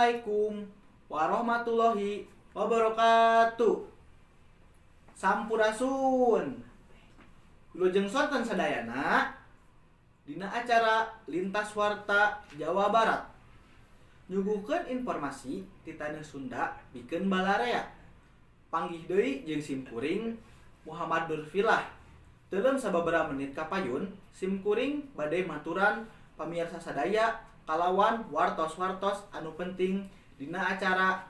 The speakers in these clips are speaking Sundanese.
Wassalamualaikum warahmatullahi wabarakatuh. Sampurasun. Wilujeng sonten sadayana dina acara Lintas Warta Jawa Barat. Nyuguhkeun informasi ti taneuh Sunda pikeun balarea. Panggih deui jeung simkuring Muhammad Nurfilah. Teuleum sababaraha menit kapayun, simkuring bade maturan pamirsa sadaya kalawan wartos-wartos anu penting dina acara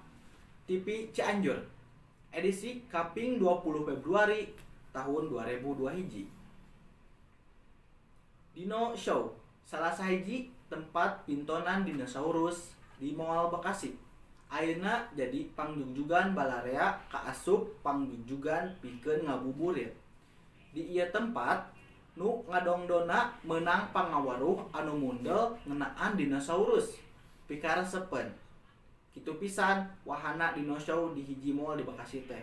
TV Cianjur edisi kaping 20 Februari tahun 2021. Dino Show, salah sahiji tempat pintonan dinosaurus di Mall Bekasi, ayeuna jadi pangjugjugan balarea kaasup pangjugjugan pikeun ngabuburit. Di ieu tempat, nu ngadongdona meunang pangaweruh anu mundel ngeunaan dinosaurus, pikaresepeun. Kitu pisan wahana Dino Show di hiji mall di Bekasi teh.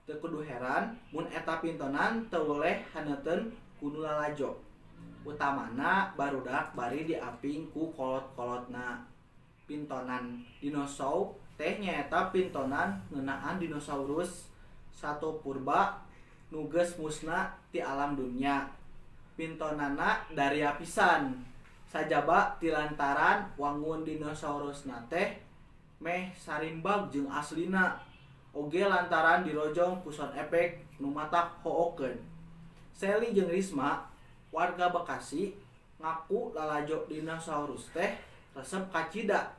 Teu kudu heran mun eta pintonan teu weleh haneuteun ku nu lalajo. Utamana barudak bari diaping ku kolot-kolotna. Pintonan Dino Show teh nyaeta pintonan ngeunaan dinosaurus sato purba nu geus musna ti alam dunya. Pintonanna daria pisan, sajaba ti lantaran wangun dinosaurusna teh meh sarimbag jeung aslina, oge lantaran dirojong ku sound effect nu matak hookeun. Sally jeung Risma, warga Bekasi, ngaku lalajo dinosaurus teh resep kacida.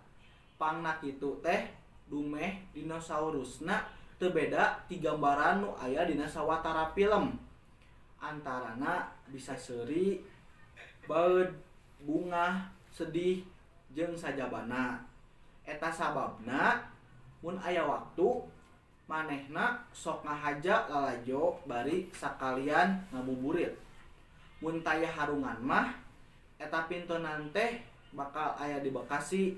Pangna kitu teh dumeh dinosaurusna teu beda ti gambaran nu aya dina sawatara film. Antarana bisa seuri, baeud, bungah, sedih, jeung sajabana. Eta sababna mun aya waktu manehna sok ngahaja lalajo bari sakalian ngabuburit. Mun taya harungan mah, eta pintonan teh bakal aya di Bekasi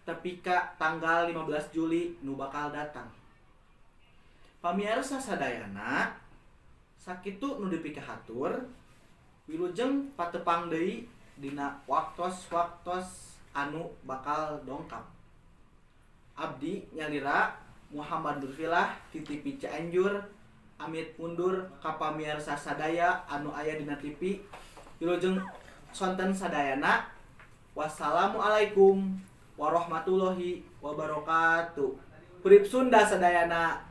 tepi ka tanggal 15 Juli nu bakal datang. Pamiarsa sadayana, sakitu nu dipikahatur. Wilujeng patepang deui dina waktos-waktos anu bakal dongkap. Abdi nyalira Muhammad Nurfilah ti TV Cianjur amit mundur ka pamiarsa sadaya anu aya dina TV. Wilujeng sonten sadayana. Wassalamualaikum warahmatullahi wabarakatuh. Hurip Sunda sadayana.